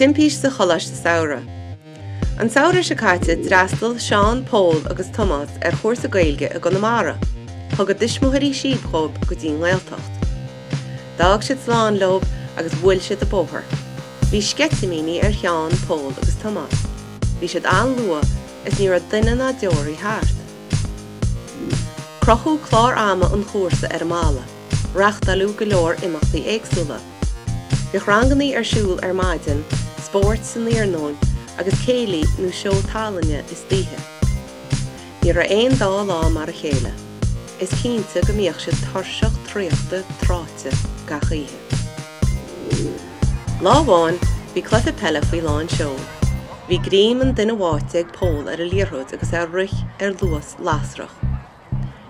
Timpiste sa Choláiste Samhraidh. An samhradh seo caite d'fhreastail Seán, Pól agus Tomás ar chúrsa Gaeilge i gConamara. Thug a dtuismitheoirí síob dhóibh go dtí an nGaeltacht. D'fhág siad slán leob agus bhuail siad an bóthar. Bhí sceitimíní ar Sheán, Pól agus Tomás. Bhí siad an-luath is ní raibh duine ná deoraí thart. Crochadh clár ama an chúrsa ar an mballa. Reachtáileadh go leor imeachtaí éagsúla. Bhíodh rangannaí ar siúl ar maidin, spóirt san iarnóin agus céilí nó seó tallainne istoíche. Ní raibh aon dá lá mar a chéile. Is cinnte go mbíodh siad tuirseach traochta tráite gach oíche. Lá amháin bhí cluiche peile faoi lán seoil. Bhí greim an duine bháite ag Pól ar an liathróid agus é ag rith ar luas lasrach.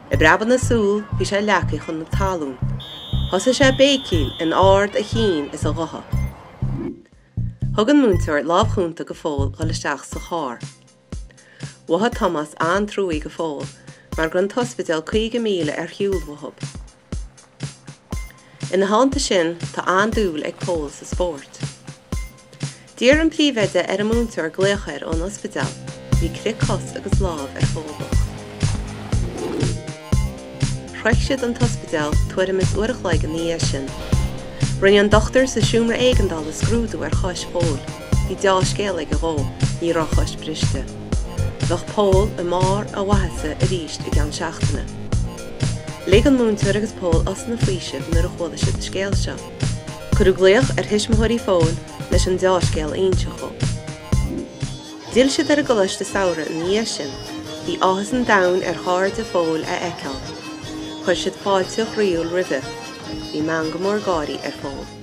I bpreabadh na súl bhí sé leagtha chun na talún. Thosaigh sé ag béicíl in ard a chinn is a ghutha. Thug an múinteoir lámh chúnta go Phól dhul isteach sa charr. Mhothaigh Tomás an-truaí go Phól mar go raibh an t-ospidéal 50 míle ar shiúl uathub. Ina theannta sin, tá an-dúil ag Pól sa spórt. D'iarr an príomhoide ar an múinteoir glaoch air ón ospidéal. Bhí crith cos agus lámh ar Phól bocht. Shroich siad an t-ospidéal tuairim is uair a chloig ina dhiaidh sin. Rinne an dochtúir sa seomra éigeandála scrúdú ar chois Phóil. Bhí deá-scéal aige dhó, ní raibh a chois briste. Bheadh Pól i mbarr a mhaitheasa arís i gceann seachtaine. Lig an múinteoir agus Pól osna faoisimh nuair a chuala siad an scéal seo. Cuireadh glaoch ar thuismitheoirí Phóil leis an deá-scéal a inseacht dhóibh. D'fhill siad ar an gcoláiste samhraidh ina dhiaidh sin. Bhí áthas an domhain ar chairde Phóil é a fheiceáil. Chuir siad fáilte chroíúil roimhe. Bhí meangadh mór gáirí ar Phól.